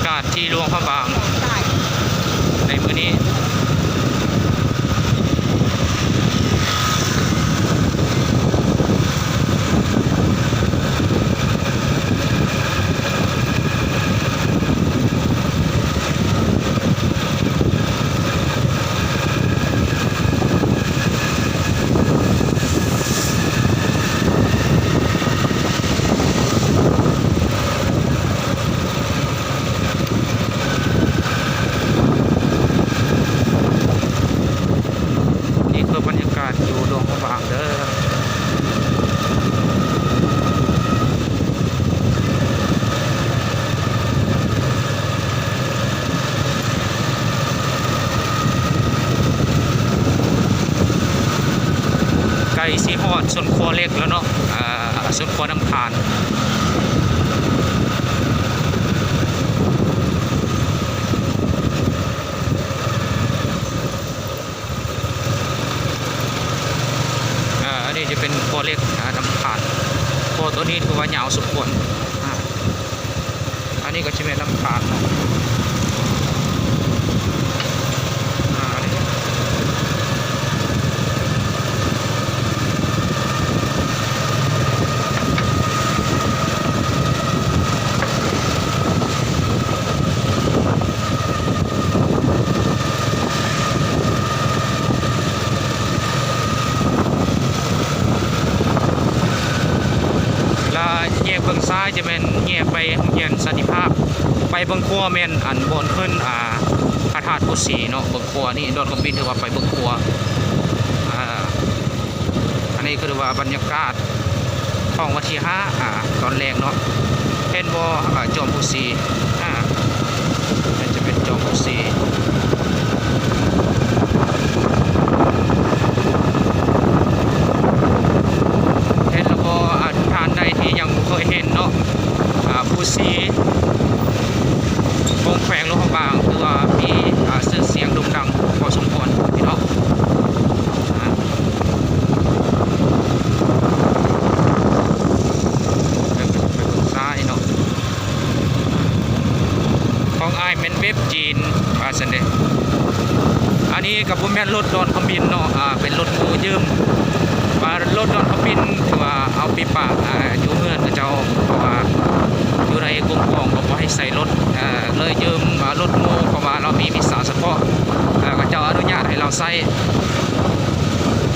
ກາດທີ່ຫຼວງພະບາງໃນມື້ນີ້. ນີ້ຄືບັນຍາກາດຢູ່ຫຼວງພະບາງເດີ. ໃກ້ຊິຮອດສວນຄົວເລັກແລ້ວເນາະ ອາ ສວນຄົວນ້ຳທານ. ອາ ອັນນີ້ຈະເປັນຂົວເຫຼັກ ອາ ນ້ຳທານ. ຂົວໂຕນີ້ຖືວ່າຍາວສົມຄວນ. ອາ ອັນນີ້ກໍຈະແມ່ນນ້ຳທານເນາະ. ອາ ອັນນີ້ ລະແຍກເບື້ອງຊ້າຍຈະແມ່ນແຍກໄປໂຮງຮຽນສັນຕິພາບ, ໄປເບື້ອງຂວາແມ່ນອັນບ່ອນຂຶ້ນ ອາ ພະທາດພູຊີເນາະ. ເບື້ອງຂວານີ້ດອນຄຳບິນ ຫຼືວ່າໄປເບື້ອງຂວາ ອາ ອັນນີ້ຄືວ່າບັນຍາກາດຂອງວັນທີຫ້າ ອາ ຕອນແລງເນາະ. ເຫັນບໍ່ ອາ ຈອມພູຊີ ອາ ມັນຈະເປັນຈອມພູຊີ ເຫັນແລ້ວບໍ່? ອາ ທ່ານໃດທີ່ຍັງບໍ່ເຄີຍເຫັນເນາະ ອາ ພູຊີ ຂອງແຂວງຫຼວງພະບາງ ຖືວ່າມີ ອາ ຊື່ສຽງໂດ່ງດັງພໍສົມຄວນພີ່ນ້ອງ. ອາ ໄປເບິ່ງ ໄປເບິ່ງຊ້າຍເນາະ ຂອງອ້າຍແມ່ນເວັບຈີນ ວ່າຊັ້ນເດ. ອັນນີ້ກໍບໍ່ແມ່ນລົດດອນຄຳບິນເນາະ ອາ ເປັນລົດໝູຢືມ ວ່າລົດດອນຄຳບິນ ຄືວ່າເອົາໄປປະ ອາ ຢູ່ເຮືອນເຂົາເຈົ້າ ເພາະວ່າຢູ່ໃນຄຸ້ມຄອງກໍບໍ່ໃຫ້ໃຊ້ລົດ ເອີ ເລີຍຢືມ ອາ ລົດໝູ ເພາະວ່າລາວມີວີຊາສະເພາະ ເອີ ເຂົາເຈົ້າອະນຸຍາດໃຫ້ລາວໃຊ້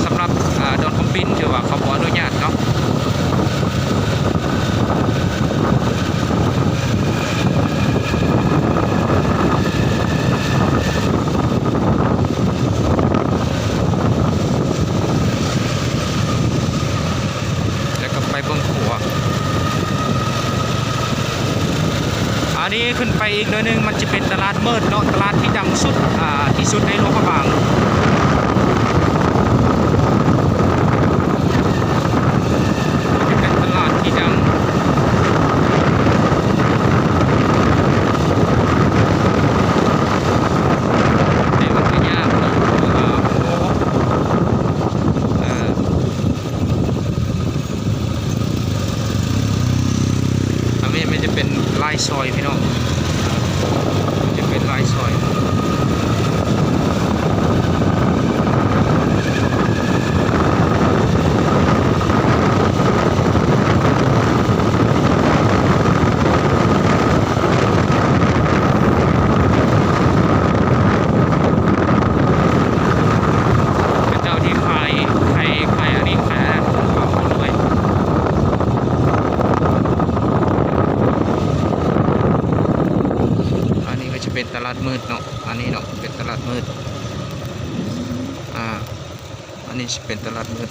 ສຳລັບ ອາ ດອນຄຳບິນ ຖືວ່າເຂົາບໍ່ອະນຸຍາດເນາະ. ແລ້ວກໍໄປເບິ່ງຂົວ. ອັນນີ້ຂຶ້ນໄປອີກໜ້ອຍໜຶ່ງ ມັນຈະເປັນຕະຫຼາດເມີດເນາະ, ຕະຫຼາດທີ່ດັງສຸດ ອາ ທີ່ສຸດໃນຫຼວງພະບາງ. ຈະເປັນຕະຫຼາດທີ່ດັງ ແຕ່ມັນກໍຍາກເນາະ ເພາະວ່າ ໂອ້ ເອີ ອັນນີ້ມັນຈະເປັນລາຍຊອຍພີ່ນ້ອງ ຈະເປັນລາຍຊອຍ. ເຂົາເຈົ້າທີ່ຂາຍໄຂ່ ຂາຍອັນນີ້ ຂາຍອັນນັ້ນ ເຂົາເຈົ້າລວຍ. ອັນນີ້ກໍຈະເປັນຕະຫຼາດມືດເນາະ ອັນນີ້ເນາະ ເປັນຕະຫຼາດມືດ ອາ ອັນນີ້ຊິເປັນຕະຫຼາດມືດ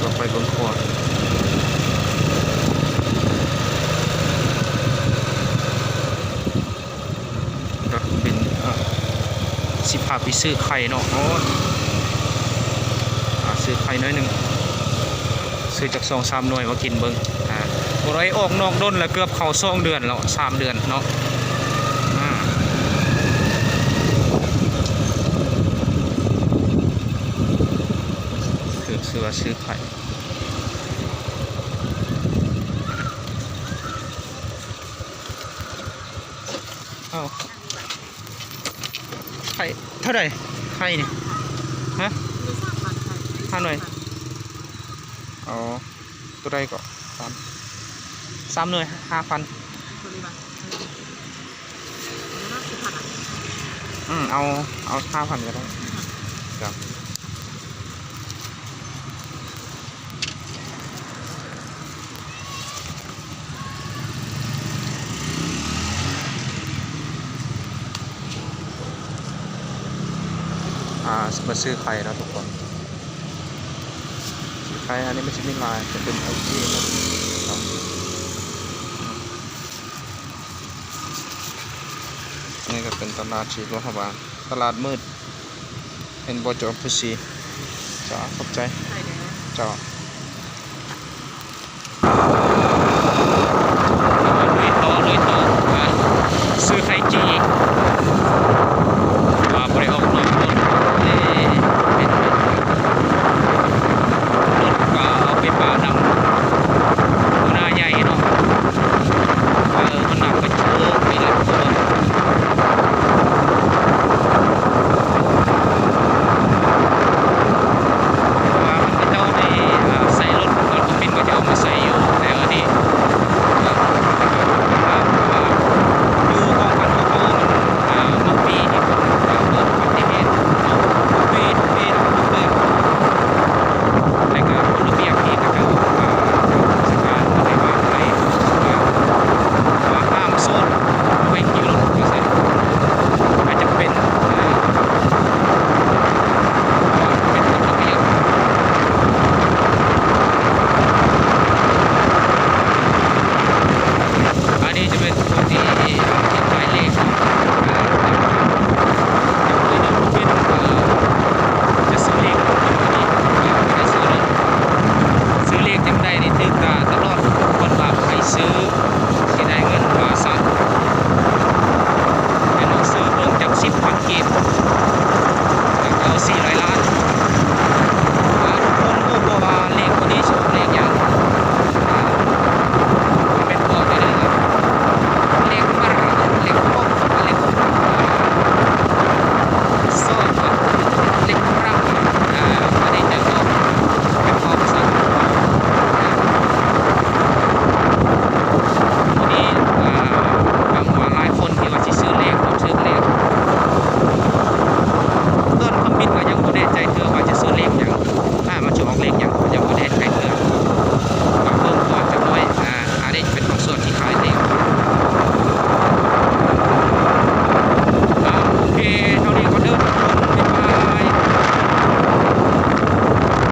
ລອງໄປເບິ່ງຂວາ ດອກເປັນ ເອີ ຊິພາໄປຊື້ໄຂ່ເນາະ ໂອ້ ອາ ຊື້ໄຂ່ໜ້ອຍໜຶ່ງ ຊື້ຈັກສອງສາມໜ່ວຍມາກິນເບິ່ງ ອາ ບໍ່ໄດ້ອອກນອກດົນແລ້ວ ເກືອບເຂົ້າສອງເດືອນແລ້ວ ສາມເດືອນເນາະ ອາ ຄື ຄືວ່າຊື້ໄຂ່. ໄຂ່ເທົ່າໃດ? ໄຂ່ນີ້ ຮະ? ຫ້າໜ່ວຍ. ອໍ ຕົວໃດເກາະ? ສາມ ສາມໜ່ວຍຫ້າພັນ. ອືມ ເອົາ ເອົາຫ້າພັນກໍໄດ້. ຈ້າ. ອ່າ ຊິມາຊື້ໄຂ່ເນາະທຸກຄົນ. ໄຂ່ອັນນີ້ມັນຊິມີຫຼາຍ ຈະເປັນໂອເຄເນາະ. ນີ້ກໍເປັນຕະຫຼາດທີ່ຫຼວງພະບາງ ຕະຫຼາດມືດ ເຫັນບໍ່ເຈົ້າຜູ້ຊີ? ເຈົ້າ ຂອບໃຈ. ເຈົ້າ.